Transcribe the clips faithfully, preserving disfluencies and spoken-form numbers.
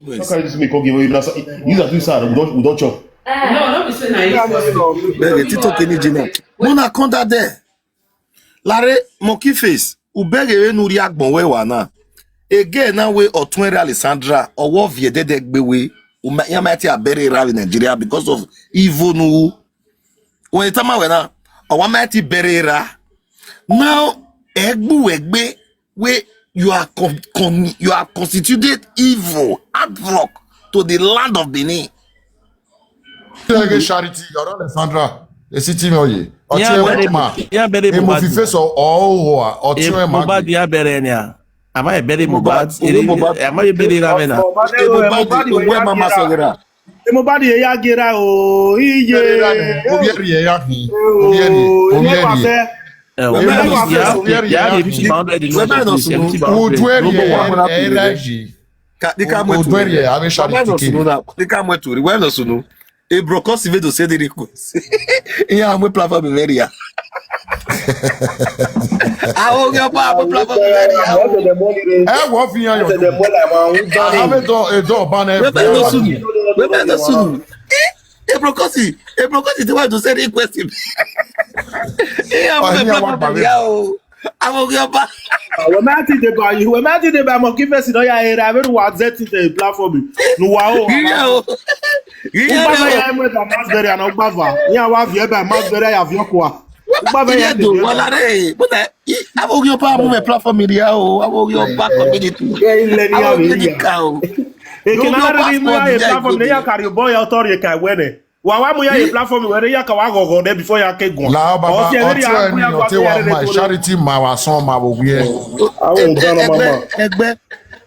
Don't carry this milk, come give me. Use that, use that. We don't, we don't chop. No, no be say na you first. Bẹghe TikTok ni jina. Mona come that there. Lare Monkey Face, u bẹghe vbene u rhie agbọn wẹ wa na. Ege na wẹ ọtuẹn rre Alexandra, ọ wẹ ọ viẹ ẹdẹdẹ gbe wẹ, u ma, iran ma te a bẹrẹ erha vbe Nigeria because of evil ne u ru. Wẹ tama wẹ na, ọ wa ma te bẹrẹ erha. Now, ẹ gbe uwẹ gbe, wẹ you are con-, con-, you are constituted evil, havoc to the land of Benin. Ege Charity, ọre Alexandra, esi team ọye. Ọtí ẹ wẹ ma. Iran bẹrẹ Mohbad. Emofi Face ọ, ọ, ọ, ọ, ọtí ẹ ma. Mohbad ya bẹrẹ nia. A ma bẹrẹ Mohbad. Mohbad, ere, Mohbad. A ma bẹrẹ erha mwẹ na. Mohbad, Mohbad, Mohbad, uwẹ ma ma sẹ ghe ra. Mohbad ye ya ghe ra o, iye. Ovbi ẹre ya hin. Ovbi ẹre, ovbi ẹre. Ẹ, wẹ ma nọ sunu. Wẹ ma nọ sunu. Udu ẹre, ẹre ya yi. Ka, ni ka mu etu. Udu ẹre, ave Charity kere. Ni ka mu etu, wẹ nọ sunu. Ebrokosi vbe do send request. Iran mu platform vbe rria. Avoghiọba mu platform vbe rria. Ẹ wọ fi iran yọ. Avbe do, edo ọba nẹ. Wẹ ma nọ sunu. Wẹ ma nọ sunu. Eh, Ebrokosi, Ebrokosi te wa do send request. Iran mu platform vbe rria o. Avoghiọba. Wẹ ma ti deba yi, wẹ ma ti deba Monkey Face nọ ya erha vbene uwa zẹ ti the platform ne uwa o. Ghi ya o. Ghi ya o. Ugbava ya mu ẹba Masbury ana ugbava. Iran wa viẹ ẹba Masbury ya viọ kua. Ugbava ya do wala re. But Avoghiọba mu vbe platform rria o. Avoghiọba community. Avoghiọba ka o. Eke na rre ni mu ya ye platform ne ya carry boy authority ka wẹ nẹ. Wa wa mu ya ye platform wẹ rre ya ka wa ghọghọ nẹ before ya ke guan. La baba, ọtí ẹni ọtí wa ma Charity ma wa sọn ma vbe owiẹ. Ẹgbẹ, ẹgbẹ,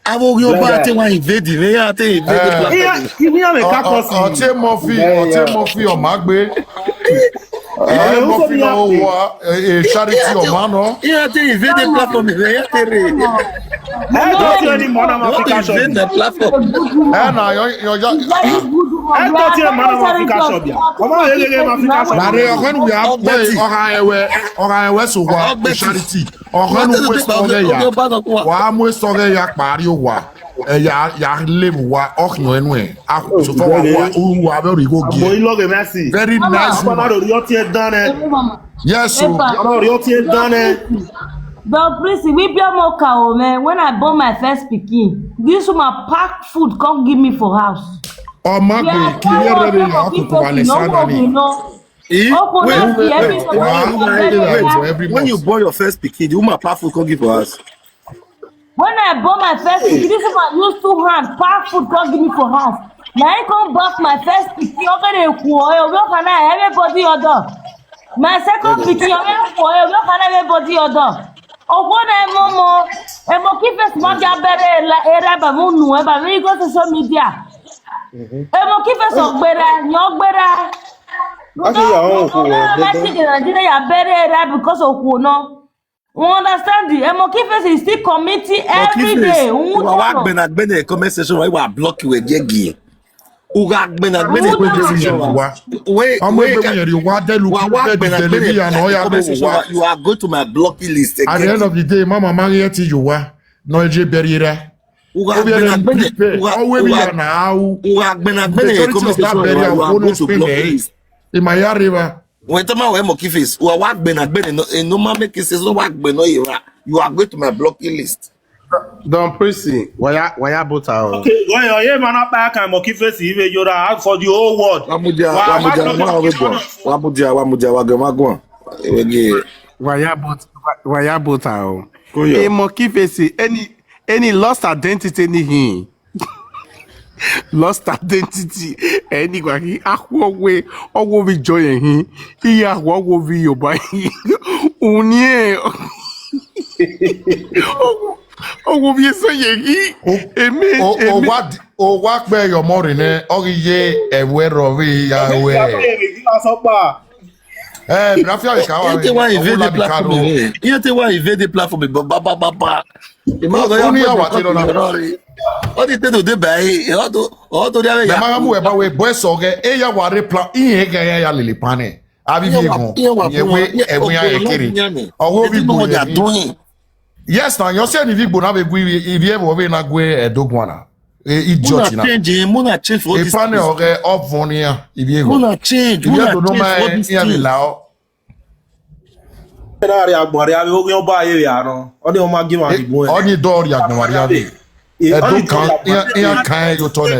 avoghiọba te wa invade vbe ya te invade platform. Iran me ka kọ si. Ọtí Murphy, ọtí Murphy ọ ma gbe. Ẹ Murphy nọ wa, ẹ Charity ọ ma nọ. Iran te invade platform vbe ya te rre. Ẹ dọtí ẹni mọ na ma fi ka shop. Ẹ na yọ yọ ya. Ẹ dọtí ẹni mọ na ma fi ka shop ya. Ọmọ yẹ gẹgẹ ma fi ka shop. Lare ọkhan nu ya gbe ọkhan ẹwẹ, ọkhan ẹwẹ so wa Charity. Ọkhan nu wẹ sọ ghe ya. Wa mu sọ ghe ya kpari owa. Ẹ ya ya level wa ọkhiọn ẹnu ẹ. A so far wa wa u wa vbe ori go gie. Boy love mercy. Very nice. Ọmọ na ro ri ọtí ẹ dan nẹ. Yes o. Ọmọ ri ọtí ẹ dan nẹ. But please, we be more cow, man. When I born my first pikin, this woman pack food come give me for house. Ọ ma gbe ki ye rẹ ya kuku wa le sana ni. Eh, wait, wait, wait, wait, wait, wait, wait. When you born your first pikin, the woman pack food come give for house. When I born my first pikin, this woman use two hand pack food come give me for house. Na he come back my first pikin, ọ kere kuo, eh, ovbi ọkhan na everybody ọdọ. My second pikin, ọ kere kuo, eh, ovbi ọkhan na everybody ọdọ. Okhuo na momo, Monkey Face ma dia bẹrẹ erha ba mu nu, ba mu go social media. Monkey Face ọ gberra, yan ọ gberra. Nigeria ya bẹrẹ erha because okhuo nọ. You understand? Monkey Face is still committing every day. Wa wa gbẹnagbẹna comment section, wa wa block you again. U gha gbẹnagbẹna comment section wa. Wait, ọmọ wait, ẹgbẹ́ yẹn rí wa dẹ́lu wa wa gbẹnagbẹna ya nọ ya comment section wa. You are going to my blocking list again. At the end of the day, mama ma yẹ ti yo wa nọ je bẹrẹ ra. U gha gbẹnagbẹna, u gha gbẹnagbẹna comment section wa, you are going to blocking list. Ima ya reva. Wẹ tama wẹ Monkey Face, wa wa gbẹnagbẹna, no, no ma make sense, no wa gbẹna ye ra. You are going to my blocking list. Don Prissy, wa ya, wa ya bota o. Okay, well, ye man up back and Monkey Face, even you are out for the whole world. Wa mudia, wa mudia, wa mudia, wa mudia, wa mudia, wa gẹ ma guan. Ewege. Wa ya bota, wa ya bota o. Koyo. E Monkey Face, any, any lost identity ni hin. Lost identity. Ẹni gua khin, akhuọ wẹ, ọ wo vbe jọ yẹn khin, iye akhuọ ọ wo vbe yoba khin. Uniẹn, ọ wo vbe eso yẹn khin. Eme, eme. Owa kpẹ yọ ọmọ rre nẹ, ọ ghi ye ẹvbo ẹrọ vbe ya wẹ. Eh, Brafia vbe ka wa. Iye te wa invade platform. Iye te wa invade platform, ba, ba, ba, ba, ba. Ima ọdọ ya. Unu ya wa te nọ na. Ọ di te do de ba e, ọ do, ọ do dia ya. Ma mu ẹ ba we boy sọ ghe, e ya wa re plan, iye ga ya ya lele pan nẹ. Abi ye gon. Ye we, e we ya ye kere. Ọ wo bi gbo ya. Yes na, yọ se ni vi gbo na vbe gu ivi ẹvbo vbe na gue ẹdoguan na. Eh, idiot na. Change, mo na change for all this. Epa nẹ ọghẹ ọvọn nian, ivbi egho. Mo na change, mo na change for all this thing. Ivbi egho no ma iran vbe la ọ. Erha rhie agbọn rhie avbe oghian ọba ye vbe a nọ. Ọnii ọ ma gie emwa rhie gun ẹn. Ọnii dọ rhie agbọn rhie avbe. Ẹdo kan, iran, iran kan ẹn ye otọ nẹ.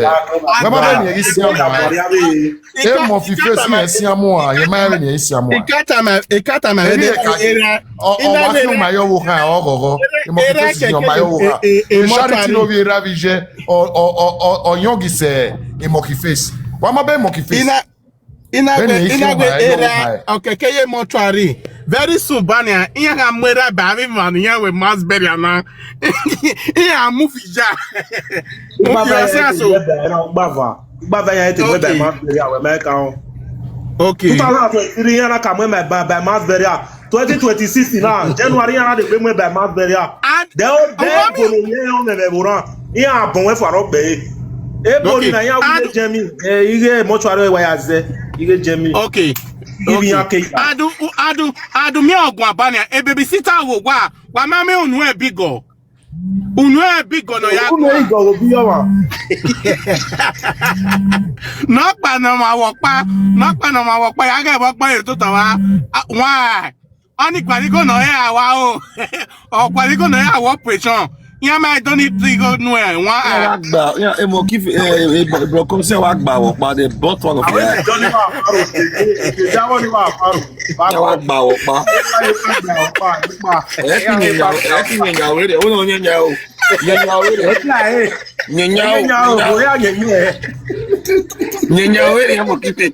Wẹ ma bẹghe ne irẹn ghi sian mua. Emọ fi face irẹn sian mua, irẹn ma rẹn vbene irẹn sian mua. Ikata ma, ikata ma, erha, ọ, ọ wa fi ma ye ọvbokhan, ọ ghọghọ. Emọ fi face ni ọ ma ye ọvbokhan. Charity no vbe erha vbe iye, ọ, ọ, ọ, ọ, ọ yọn ghi sẹ emọ ki face. Wa ma bẹghe emọ ki face. Ina, ina gbe, ina gbe erha, okeke ye mortuary. Very soon, banian, iran gha mu erha ba avbe emwa ne iran wẹ mass burial na. Iran mu fi ya. Mu fi ya so. Gbava. Gbava ya te wẹ ba mass burial, wẹ ma ka on. Okay. Two thousand twenty-three, iran na ka mu ba, ba mass burial. Twenty twenty-six na, January, iran na de gbe mu ba mass burial. And de o de ọmọ mi, bolo ye o mẹ vbe ran. Iran bọ wẹ faro gbe. E bori na iran wi de jẹ mi. Eh, ighe mortuary wa ya zẹ. Ighe jẹ mi. Okay. Ibi iran ke. Adu, adu, adu mi ọguan banian. E babysitter wo wa, wa ma mẹ unu ẹbi gọ. Unu ẹbi gọ nọ ya. Unu ẹbi gọ vbe obi ọmwa. Nọkpa ne ọ ma wẹ ọkpa, nọkpa ne ọ ma wẹ ọkpa, ya ghẹ vbe ọkpa ye tota wa. Why? Ọni kpaligho nọ ya wa o. Ọ kpaligho nọ ya wa operation. Iran ma do ni tigho nu ẹ wa. Iran wa gba, iran, emọ ki, eh, eh, bro, bro, come say wa gba wọ kpa, the blunt one of your eye. Iran wa gba wọ kpa. Ẹ ti nyẹnya, ẹ ti nyẹnya wẹrẹ, o no nyẹnya o. Nyẹnya wẹrẹ. Nyẹnya o. Nyẹnya o, bro, ya nyẹnya. Nyẹnya wẹrẹ, emọ ki pe.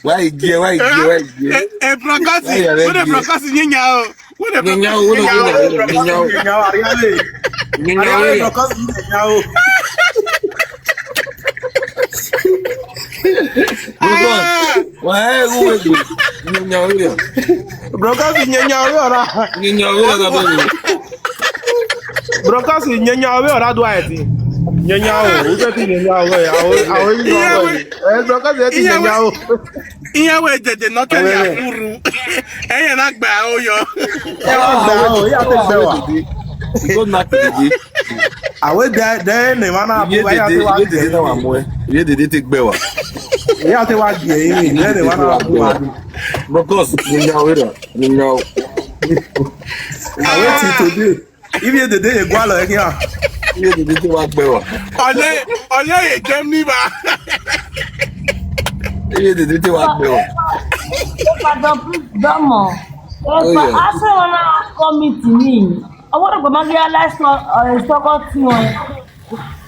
Wa igie, wa igie, wa igie. Eh, eh, Brokasi, where the Brokasi nyẹnya o? Where the Brokasi nyẹnya o? Nyẹnya o, nyẹnya o. Nyẹnya o. Brokasi nyẹnya o. Wa e ru egbe. Nyẹnya o. Brokasi nyẹnya o ra. Nyẹnya o ra da bẹghe. Brokasi nyẹnya o ra do a ẹtin. Nyẹnya o, u sẹtin nyẹnya o, a o, a o, ẹ, Brokasi ẹ ti nyẹnya o. Iran wẹ dede nọ kẹ ya furu. Ẹyẹ na gba o yọ. Ẹ wa gba o, ya te gbe wa. Igo na kede. A wẹ dẹ, dẹ ne wa na bu, ya te wa gbe. Iye dede na wa mu ẹ. Iye dede te gbe wa. Ya te wa gbe, ne ne wa na bu wa. Brokasi, nyẹnya o ra, nyẹnya o. A wẹ ti today. Ivie dede ye gualọ ẹghian. Ivie dede te wa gbe wa. Ọle, ọle ye Germany ba. Ivie dede te wa gbe wa. Epa dọ, dọmọ. Epa, ase wọn na committee ni. Ọwọ́ rẹ̀ gbọ́dọ̀ máa ń yá láìsọ, ẹ̀, sọ́kọ́ tí wọn.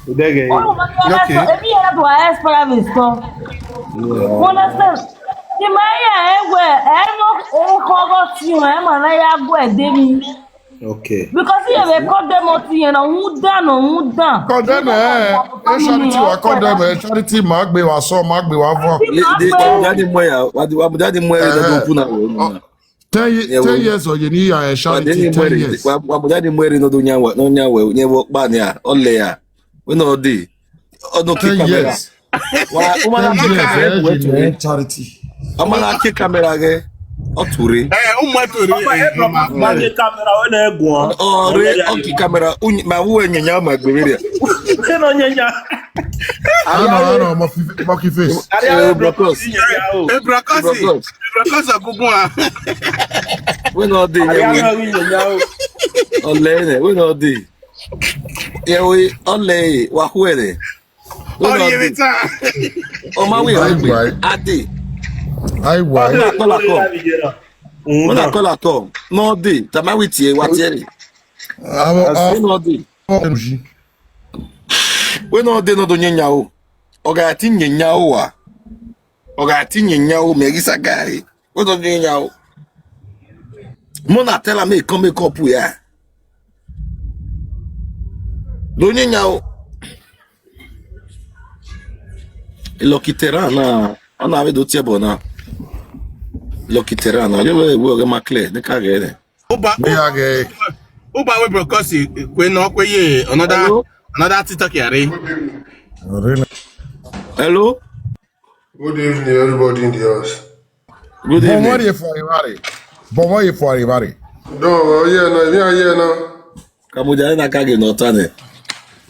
Odege. Ọwọ́ máa ń yá láìsọ, èmi yẹn láti wà expire mi sọ. You understand? Ìmọ̀ ẹ̀yà ẹ̀ wẹ̀, ẹ̀ mọ̀, ẹ̀ kọ́ ọgọ́ tí wọn, ẹ̀ mọ̀ náà yá gbọ́ ẹ̀ dé mi. Okay. Because he will condemn us here now. Who done or who done? Condemn ẹ, ẹ charity wa condemn ẹ, charity ma gbe wa sọ, ma gbe wa vọn. Daddy mwe ya, wa daddy mwe ya, daddy open na. Ten ye-, ten years or you need a charity, ten years. Wa daddy mwe re no do nya wa, no nya we, nya wo pa ni a, ole ya. We no dey. Ọ no kick camera. Ten years. Wa, u ma na kick camera, eh, charity. Ọ ma na kick camera ghe. Ọ ture. Eh, u ma ture. Papa, eh, papa, ma kick camera, we na guan. Ọ re, ọ kick camera, u ma wu nyanya ma gbe re. Ke no nyanya. Ano, ano, monkey, monkey face. Eh, Brokasi. Eh, Brokasi. Brokasi agugu a. We no dey. Ole ne, we no dey. Ye we, ole, wa khuẹrẹ. Ọ ma wẹ egbe. Ade. Ai wa. Wọ́n náà kọ́ làkọ́. Wọ́n náà kọ́ làkọ́. Nọ de, tama wi tie, wa tie re. Wọ́n nọ de. Wọ́n nọ de nọ do nyẹnya o. Ọ gha ti nyẹnya o wa. Ọ gha ti nyẹnya o, mẹ ghi sa gari. Wọ́n nọ do nyẹnya o. Mona tell am, come, come up here. Do nyẹnya o. Lucky Terran na, ọ na vbe do tie ẹbọ na. Lucky Terran na, ọ ye wẹ, wẹ ọghe ma clear, ne ka ghẹ nẹ. Uba, me ya ghẹ. Uba we Brokasi, kue nọ, kue ye another, hello? Another TikTok ya re. Really? Hello? Good evening, everybody in the house. Good evening. Bọmọ ye fọ evbare. Bọmọ ye fọ evbare. Dọ, ọ ye na, emwi a ye na. Ka mudia na ka ghe ne ọ ta nẹ.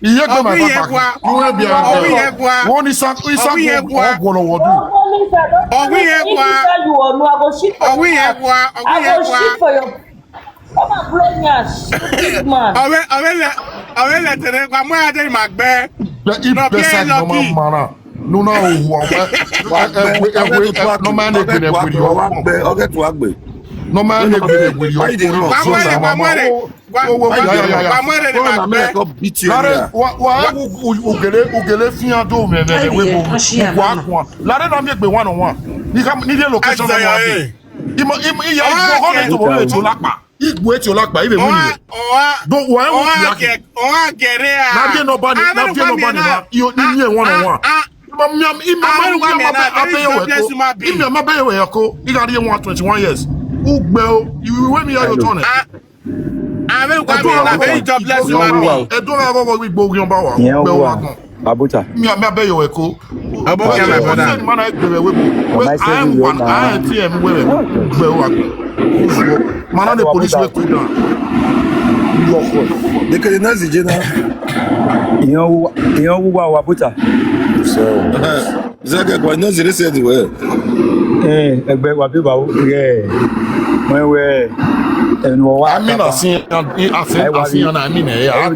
Iye gbe ma papa. Uwẹ bia. Ọghe isan, isan ọgwọlọ wọ du. Ọghe irẹn wa. Ọghe irẹn wa, ọghe irẹn wa. Come and blow me out, stupid man. Ọvbe, ọvbe lẹ, ọvbe lẹ tere, wa mu ẹre dee ma gbẹ. Nọ biẹ lọki. Nuna ohu ọwẹ. Ẹwẹ, ẹwẹ, nọ ma ne gbe ne wiri ọkpọ. Ọghe tuagbe. Nọ ma ne gbe ne wiri ọkpọ. Wa mu ẹre, wa mu ẹre. Wa mu ẹre, wa mu ẹre dee ma gbẹ. Lare, wa, wa, u, u, ugele, ugele fian do mẹ, mẹ, mẹ, we bo, wa kuan. Lare na mi egbe one on one. Ni ka, ni ye location na wa be. Imo, imo, iya, igbo ho ne to bo eti olakpa. Igbo eti olakpa, ibe mu ni. Do wa wo ya ke. Ọha gẹrẹ a. Na die no ba ni, na die no ba ni na. Iyo, ni ye one on one. Ima, ima, ima, ima, ima, abe yo we ko. Ima, ima, abe yo we ko. I ga die one twenty-one years. Ugbe o, iwe mi ya yo tone. Avbe wa mi na very jobless human being. Ẹdun gha ghọghọ igbo ghian ba wa. Ìyẹn wà. Abuta. Mi a, mi a bẹ yọ ẹko. Abo kẹ my brother. Ọsẹ ni ma na gbẹrẹ we bo. Ọmọ ẹsẹ mi yọ na. A ti ẹ mi wẹrẹ gbẹ wa. Ma na the police we put down. Yọ kọ. They can next the general. Ìyẹn wà, ìyẹn wà wà Abuta. So. Zẹgẹ kua ina zere sẹ di wẹ. Eh, ẹgbẹ wa be ba o, yeah. Wẹ wẹ, ẹnu wa. Ami na sin, asi, asi na ami na ya.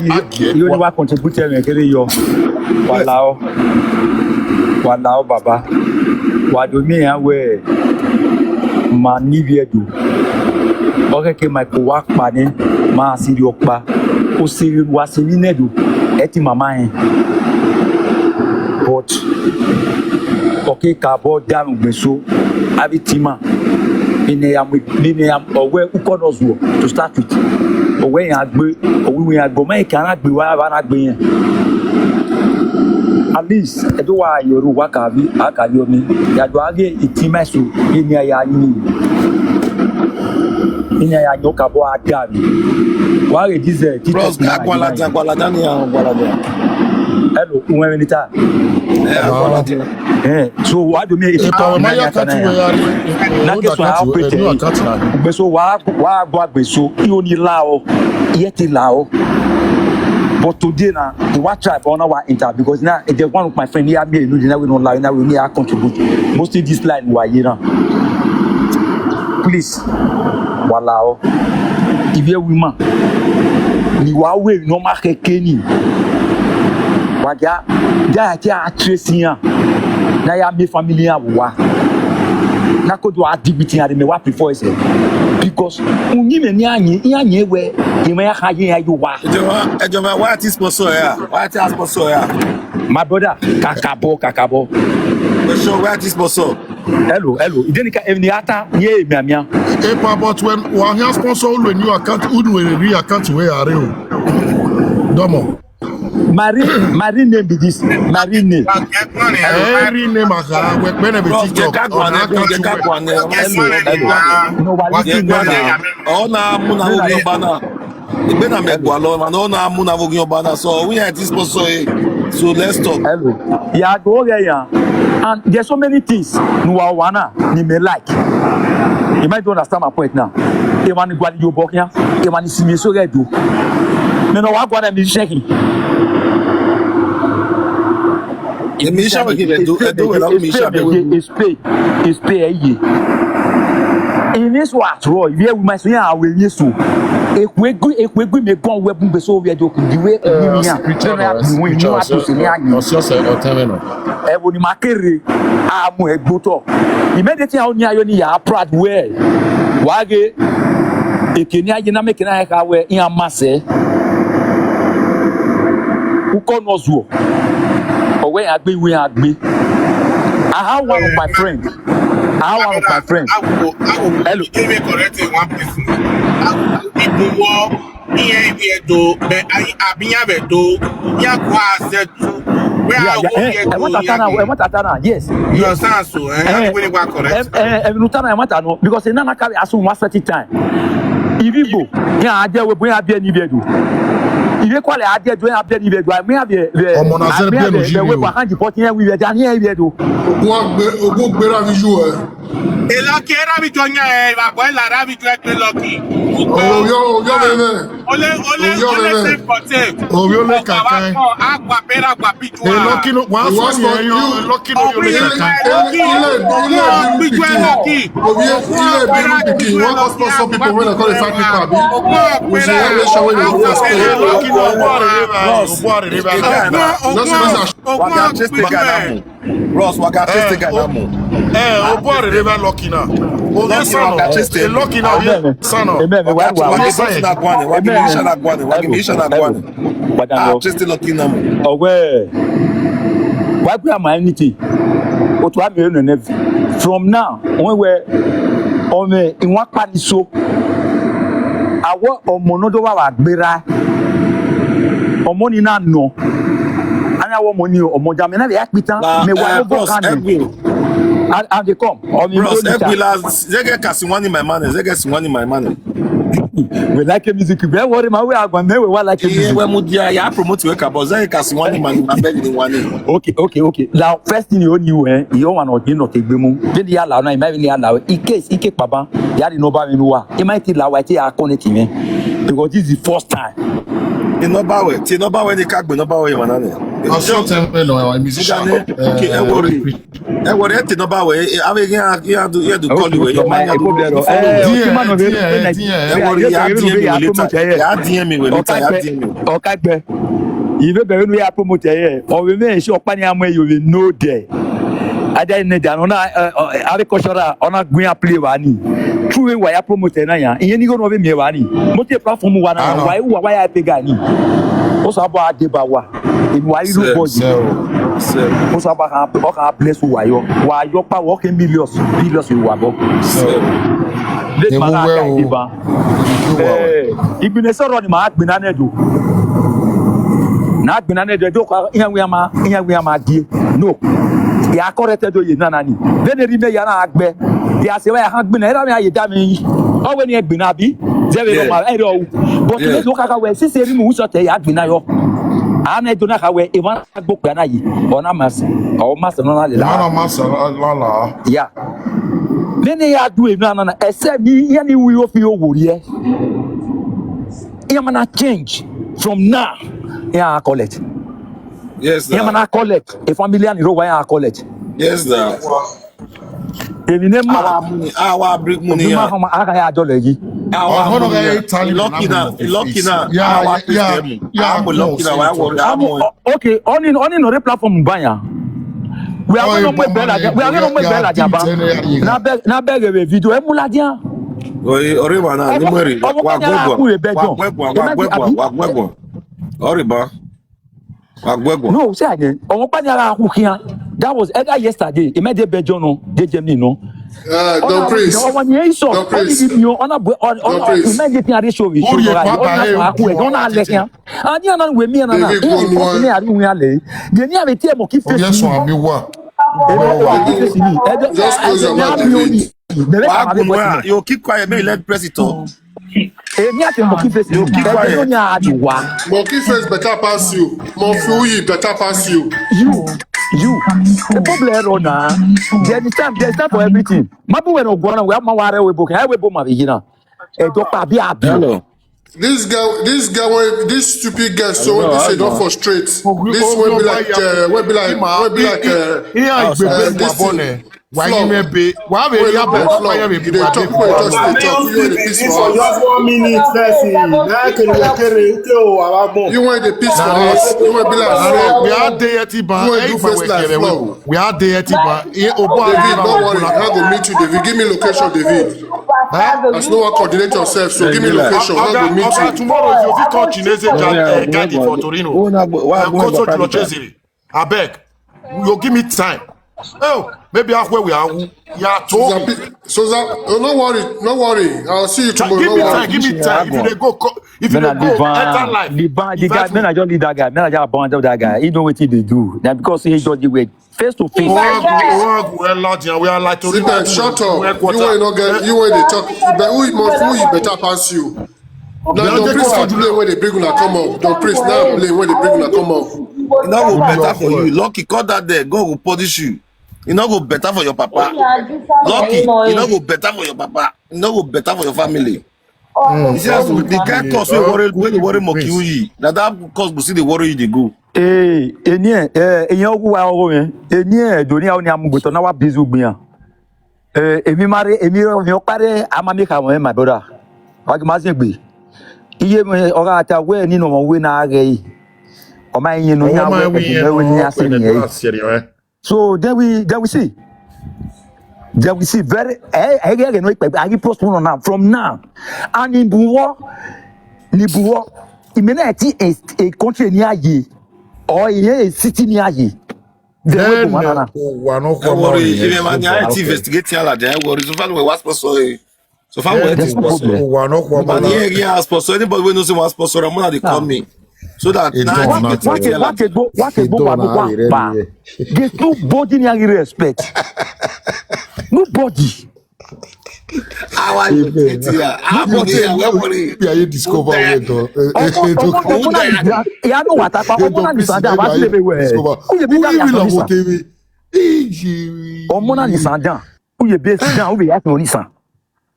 Yo ni wa contribute me kere yo. Wa la o. Wa la o baba. Wa do mi ya wẹ. Ma ni viedo. Ọkẹkẹ ma ko wa kpa ni, ma si ri ọkpa. O se wa se ni nẹdo. Ẹ ti mama hẹn. But ọ ke ka bọ da ugbe so, avbe team, ene ya mu, ene ya, ọ wẹ ukọ nọ zuọ to start with. Ọ wẹ iran gbe, ọ wẹ iran gbe, ọ ma ka na gbe wa, wa na gbe yẹn. At least, ẹ do wa yọ ru wa ka vi, a ka yọ ni. Ya do a ghe i team so, ene ya ni. Ene ya ni o ka bọ a da ni. Wa ghe Jesus, Jesus. Bros, na agbalaja, agbalaja ni, agbalaja. Hello, uwẹ vbe ni ta? Eh, agbalaja. Eh, so wa do mi e ti pa ma ya ka ti we ya. Na ke so a operate. Ugbe so wa, wa gua gbe so, i o ni la o, i e ti la o. But today na, wa try for na wa enter because na, e dey one of my friend here, me, you know, na we no la, na we ni a contribute. Mostly this line wa ye na. Please, wa la o. If you woman, ni wa we no ma keke ni. Wa ga, da ti a trace yan. Na ya mi family yan wa. Na ko do a di biti yan de me wa prefer ese. Because unyi me ni anyi, anyi we, e ma ya kha ye ya yo wa. Ẹ jọ̀wọ́, ẹ jọ̀wọ́, why this sponsor here? Why this sponsor here? My brother, kakabo, kakabo. Ẹ jọ̀wọ́, why this sponsor? Hello, hello. Ideni ka evni ata ye miamia. Epa, but when wa hia sponsor, unu new account, unu eri account we are o. Domo. My real, my real name be this. My real name. Every name I have, we pay them with TikTok. Bros, get that one, get that one. Hello, hello. No, what is it? Ọ na mu na vbe oghian ọba na. Egbe na mẹ gua lọ, man. Ọ na mu na vbe oghian ọba na. So we are this sponsor, eh. So let's talk. Hello. Yeah, go over here. And there's so many things. No, I wanna, ni me like. You might don't understand my point now. E ma ni gua ni yo bọ khian, e ma ni si mi eso ghẹ do. Me nọ wa gua na mi check. Emi sha we ke do, e do we la mi sha be we. It's pay, it's pay, eh, yeah. In this world, bro, if you my son, I will miss you. Ekwegu, ekwegu me go we bun be so we do ku di we ni mi ya. Scripture, scripture, scripture, scripture, scripture. Ẹ wo ni ma kere, a mu ẹgbotọ. Immediately a ni ayo ni ya proud we. Wa ghe, ekeni aye na meke na kha we, iran ma sẹ. Ukọ nọ zuọ. Ọ wẹ iran gbe, iran gbe. I have one of my friend. I have one of my friend. Hello. Give me correct in one place. People war. Iran vbe do, but I, abi iran vbe do, iran gua zẹ tu. Where I go here to, I want to turn now, I want to turn now, yes. You understand so, eh? Eh, eh, eh, eh, you turn now, I want to know, because in Nana carry as soon one certain time. If you go, yeah, I dare we bring a beer ni beer do. If you call it, I dare do a beer ni beer do. I may have the, the, ọmọ na zẹ I may have bẹnu the, yìí the ni way o. Behind the pot here, we were down here, we do. Ogun agbe, ogun gbera mi ju ẹ. Elọki era mi jọ yan ẹ, ìwà bọ̀ ẹ̀ lára mi jọ ẹ pé lọ́kì. Oyo, oyo, bẹbẹ. Ole, ole, ole, same for same. Ovbi ole kaka. Agba bera, agba biju. Lucky no, wa sọ ni yo, Lucky no yo ole kaka. Lucky, Lucky, Lucky. Ovbi ile bi Lucky, you wan go sponsor people when they call the fat people, abi? We should help make sure we dey go for space. Lucky no, Obuari River, Obuari River. No, no, no. Bros, wa gha test guy na mu. Eh, Obuari River Lucky na. Lucky na, wa gha test him. Lucky na, wa gha test him. Amen. Amen. Wa gha test him na guani. Wa give me shana guani. Wa give me shana guani. Ah, test Lucky na mu. Owe. Wa gbe ama anything. Otu ami enu ne. From now, when we, ọmọ, iwan kpa ni so. Awọ ọmọ ne ọ do vba vba gberra. Ọmọ ni na nọ. Ana wẹ ọmọ ni, ọmọ jam, mẹ na vbe ya kpitan, mẹ wa, eh, no bros, go can. Egbe. And, and they come. Bros, Egbe la, zẹgẹ ka si wani my man, zẹgẹ si wani my man. We like music. We worry ma, we are going, we wa like music. Iye wẹ mu dia, ya promote we ka, but zẹgẹ ka si wani man, na beg ni wani. Okay, okay, okay. Now, first thing you need, eh, you want to, you know, take gbemu. Then ya la, na, imagine ya la. In case, ike baba, ya di number mi wa. It might la wa, ya connect me. Because this is the first time. Number we, ti number we ni ka gbe number we, man, na. Ọsọ tẹ ń pè lọ, musician. Okay, ẹ worry. Ẹ worry, ẹ ti number we, ẹ, ẹ, ẹ, ẹ do, ẹ do call we. Okay, okay, okay, okay. Ẹ worry, ya DM mi later. Ya DM mi later, ya DM mi. Ọkagbẹ. Ive bẹghe nu ya promote ẹre. Ọ vbe mwẹ esi ọkpa ni a mu ẹre, you will know there. Ada ne da, ọ na, eh, eh, agricultural, ọ na gu iran play vba ni. True wa ya promote na ya. Iye ni igho ne ọ vbe miẹn vba ni. Mo te platform wa na, wa, wa, wa ya pe ga ni. Osanobua a deba wa. Emwi wa i ru bọ yi. Osanobua kha, ọ kha bless uwa yọ. Wa yọ kpa, wa khe millions, billions vbe uwa obọ. Late man na ka deba. Eh, igbinna ẹse ọrọ ni ma gbinna nẹ do. Na gbinna nẹ do, do ka iran wian ma, iran wian ma die. No. Ya correct do ye nana ni. Vbene erha imẹ ya na gbe. Ya sẹ vbe ya khan gbinna, erha mwẹ a ye da mwẹ yi. Ọ wẹ ne ẹ gbinna bi. Zẹ vbe rọ ma, ẹ rọ u. But ne do kaka wẹ, sisi erha imẹ u sọtẹ ya gbinna yọ. A na do na kha wẹ, emwa na gbe okpia na yi. Ọ na ma sẹ, ọ ma sẹ nọ na lela. Emwa na ma sẹ la la. Ya. Vbene ya du emwi na na, except ni, iran ni ru ofi owo rriẹ. Iran ma na change from now. Iran a collect. Yes, sir. Iran ma na collect. E family ni rre owa, iran a collect. Yes, sir. Emwi ne ma. Our money, our big money. Obi ma hama, a ka ya dọlọ yi. Our money. Lucky na, lucky na. Yeah, our system. Yeah, our lucky na, our worry, our money. Okay, ọni, ọni nọ rre platform ba ya. We are going to make bell again. We are going to make bell again. Na beg, na beg a video. Emu ladian. Oi, ọrẹ wa na, ni mo ri. Wa gbẹgbọn. Wa gbẹgbọn, wa gbẹgbọn, wa gbẹgbọn. Ọrẹ ba. Wa gbẹgbọn. No, say again. Ọmọ pa ni ara hu khian. That was earlier yesterday. He made a bed, John, no. They Germany, no. Uh, Don Priest. Ọmọ ni so. Don Priest. Ọmọ ni so. Ọmọ ni so. Ọmọ ni so. Ọmọ ni so. Ọmọ ni so. Ani ana we mi ana na. David Wonua. Ni ari wi ale. De ni ave tie mo ki face. Yes, one mi wa. Mo ki face ni. Just close your mouth, David. Wa gun wa. You keep quiet, make you let press it on. Emi ati mo ki face ni. You keep quiet. Mo ki face better pass you. Mo fi uyi better pass you. You, you. The problem erọ na. There is time, there is time for everything. Ma bu we no gua na, we ma wa re we bo. Ke we bo ma bi na. E do pa bi abi. Hello. This girl, this girl, wey, this stupid girl, so wey be say don frustrate. This wey be like, uh, wey be like, wey be like, uh, uh, this thing. Why you may be? Why we have a fire? We dey talk, we just dey talk. You dey piss for us. Just one minute, person. Na kere kere uke o, awa gbọn. You wey dey piss for us. You wey be like, we are there, Tiba. You wey do first life, no. We are there, Tiba. David, don't worry. I go meet you, David. Give me location, David. Huh? As no one coordinate yourself, so give me location. I go meet you. Oga, tomorrow, if you fit come Chinese, uh, Gadi for Torino. Go so to Chezire. Abeg, you give me time. Oh, maybe halfway we are. Yeah, to. Susan, oh, no worry, no worry. I'll see you tomorrow. Give me time, give me time. If you dey go, if you dey go, enter life. The ban, the guy, man, I just leave that guy. Man, I just abandon that guy. He know wetin he dey do. Na because he just dey wait. Face to face. Owa gu, owa gu, we are loud here. We are like Torino. Sit down, shut up. You wey no get, you wey dey talk. But who must, who you better pass you? Now, Don Priest, I blame when they bring una come up. Don Priest, now blame when they bring una come up. E no go better for you. Lucky, cut that there. God go punish you. E no go better for your papa. Lucky, e no go better for your papa. E no go better for your family. You see, as the kind curse wey worry, wey dey worry Mokiuyi, na that curse go still dey worry you dey go. Ee, eni ẹ, ẹ, eyan ọghu wa ọgho mwẹ. Eni ẹ, do ni a ni a mu gbe otọ na wa bizu gbe iran. Eh, emwi ma rre, emwi rre, emwi ọkpa rre, a ma miẹn kha mwẹ, my brother. Wa ghi ma zẹgbe. Iye mwẹ, ọ gha ta wẹ, eni ne ọmọ wẹ na ghẹ ẹre. Ọ ma yin ne ọ yan wẹ, ẹdẹ wẹ ne a sẹ ni ẹre. So then we, then we see. Then we see very, eh, eh, eh, no, I give postpone on now, from now. And in Buwo, ni Buwo, I mean, I think a, a country ni aye, or a city ni aye. Then we go, man, na. Wa no, don't worry, if you man, I investigate here like that. Worry, so far we was sponsor. So far we was sponsor. Wa no, wa no. Anybody wey know say wan sponsor, I'm gonna dey call me. So that now wa ke gbo, wa ke gbo, wa gbo, wa pa. There's nobody near you respect. Nobody. Our investigate here. Our body here, we worry. Be a discover we do. Ọmọ, ọmọ, ọmọ na ni, ya no wa ta pa, ọmọ na ni sanda, wa si le be we. Uye bi da ya no ni sa. Ọmọ na ni sanda. Uye be sanda, uye ya no ni sa.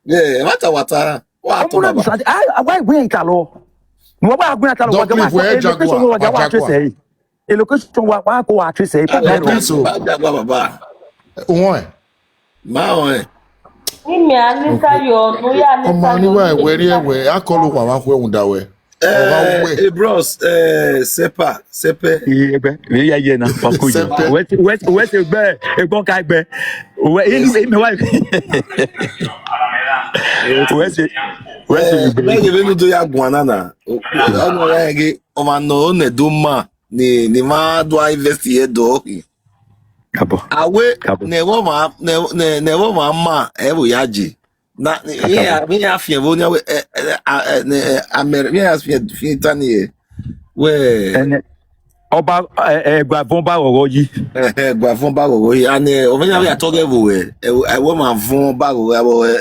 Yeah, wata wata. Wa to, baba. Ọmọ na ni sanda. Ai, wa gbe ita lọ. Ni wa gbe ita lọ, wa gbe ma. Location wa wa trace. E location wa, wa ko wa trace e. Baba, baba. Uwọn. Ma wọn. Ni mi a ni sa yo, no ya ni sa yo. Ọmọ ni wa ẹwẹ ri ẹwẹ, a kọlu wa wa khu ẹwun da wẹ. Eh, bros, eh, Sepa, Sepe. Iye egbe, vbe ya ye na, pako yo. Sepe. Wẹ, wẹ, wẹ se gbe, egbọn ka gbe. Wẹ, imi, imi wa. Wẹ se, wẹ se gbe. Bẹghe vbene u do ya guan na na. Ọnọ ya ghe, ọmwa nọ nẹ do ma, ni, ni ma do a invest ye do. Kabọ. Awe, kabọ. Ne ẹvbo ọmwa, ne, ne, ne ẹvbo ọmwa ma, ẹvbo ya je. Na, iran, iran fian ẹvbo nia wẹ, ẹ, ẹ, a, ẹ, nẹ, ẹ, amẹ, iran fian, fian ta ni, ẹ, wẹ. Ẹnẹ, ọba, ẹ, ẹ, ẹgua vọn ọba ghọghọ yi. Ẹ, ẹ, ẹgua vọn ọba ghọghọ yi. And, ẹ, ọmọ iran vbe atọ ghẹ vbe wẹ, ẹ, ẹ, ẹvbo ọmwa vọn ọba ghọghọ, ẹ, ẹ,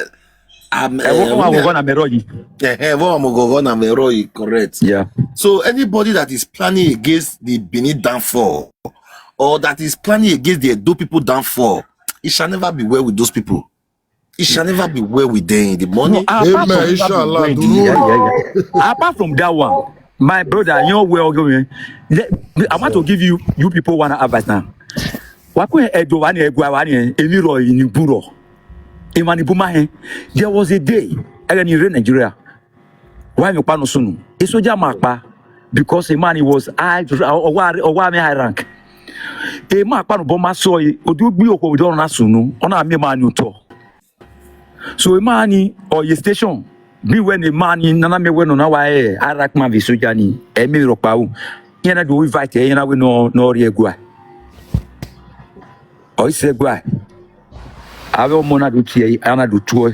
amẹ, ẹvbo ọmwa ghọghọ na mẹ rọ yi. Ẹ, ẹ, ẹvbo ọmwa ghọghọ na mẹ rọ yi, correct. Yeah. So anybody that is planning against the Benin downfall, or that is planning against the Edo people downfall, it shall never be well with those people. It shall never be well with them in the morning. No, apart from that, inshallah, yeah, yeah, yeah. Apart from that one, my brother, you know well, okay, man. Let, I want to give you, you people one advice now. Wa ku Edo wa ni, ẹgua wa ni, emwi rọ ni bu rọ. Emwa ni bu ma hẹn. There was a day, ẹghẹ ni rre Nigeria. Wa emwi ọkpa nọ sunu. E soja ma kpa, because a man, he was high, ọ wa, ọ wa mẹ high rank. E ma kpa nobọ ma sọ e, odu gbi okhuo do na sunu, ọ na miẹn ma ni otọ. So e ma ni ọ ye station, bi wẹ ne e ma ni nana miẹn wẹ ne ọ na wa re arakpama vbe soja ni, ẹ i miẹn rhọkpa ru. Iran na do invite ẹre, iran na wẹ ne ọ, ne ọ rrie ẹguae. Ọ i sẹ ẹguae. Avbe ọmọ na do tie, a na do tuẹ,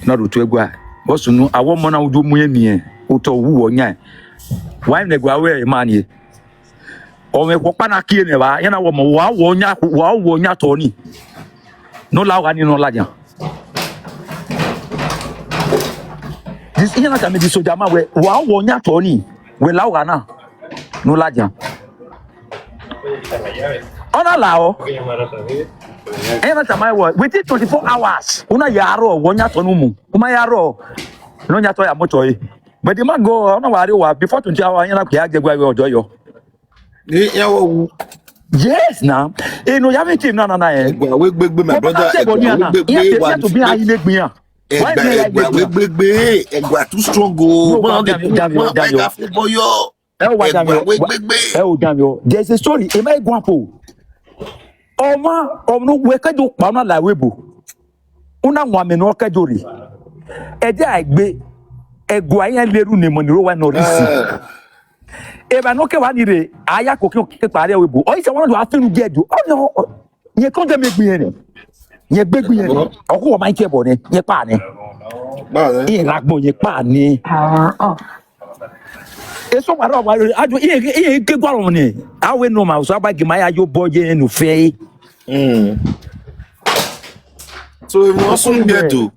na do tuẹ ẹguae. Vbọ sunu, avbe ọmọ na do mu irẹn miẹn otọ wu wọ yan. Wa emwi ne ẹguae ru ẹre ma ni. Ọmwa ọkpa na kie nẹ evba, iran na wẹ ọmọ, wa wọ yan, wa wọ yan tọ ni. Ne ọ la ogha ni ne ọ ladian. This, iran na tama the soja ma wẹ, wa wọ yan tọ ni, wẹ la ogha na, ne ọ ladian. Ọ na la ọ. Iran na tama wẹ, within twenty-four hours, u na ya rrọọ, wọ yan tọ ne u mu. U ma ya rrọọ, ne ọ yan tọ ya mu otọ ẹre. But the man go, ọ na wa rrie owa, before twenty hours, iran na kie a gie ẹguae vbe ọdọ yọ. Ni iran wọ wu. Yes, na. Eno ya vbe team na, na, na, eh. Ẹgua wẹ gbegbe, my brother. Ẹgua wẹ gbegbe, iran te wa to be a ile gbe iran. Ẹgua, ẹgua wẹ gbegbe, ẹgua too strong o. No, wa dami, dami, dami. Ẹgua football yo. Ẹ o wa dami o. Ẹgua wẹ gbegbe. Ẹ o dami o. There is a story. Ẹ ma ẹ guan po. Ọmwa, ọmwa wẹ kẹdo kpa, ọ na la ẹvbo ebo. U na wan amẹ ne ọ kẹdo rre. Ẹdẹ a gbe, ẹguae iran leru ne emọ ni rre owa nọ rre isi. Evba ne ọ kẹ wa ni rre, a ya koko kekpa rrie ẹvbo ebo. Ọ i sẹ wa na do a finu gie do. Ọ ni ọ, yẹn kọn dẹ mẹ gbe iran nẹ. Yẹn gbe gbe iran nẹ. Ọ khu wọ ma i kẹ ẹbọ nẹ, yẹn kpa nẹ. Iran gha gbọn, yẹn kpa nẹ. Eso wa rọ wa, a do, iran, iran ke gualọ nẹ. A wẹ ne ọ ma, Osanobua gie ma ya ye obọ ye ne ofẹ ẹre. So, emwi ọsunu gbe do.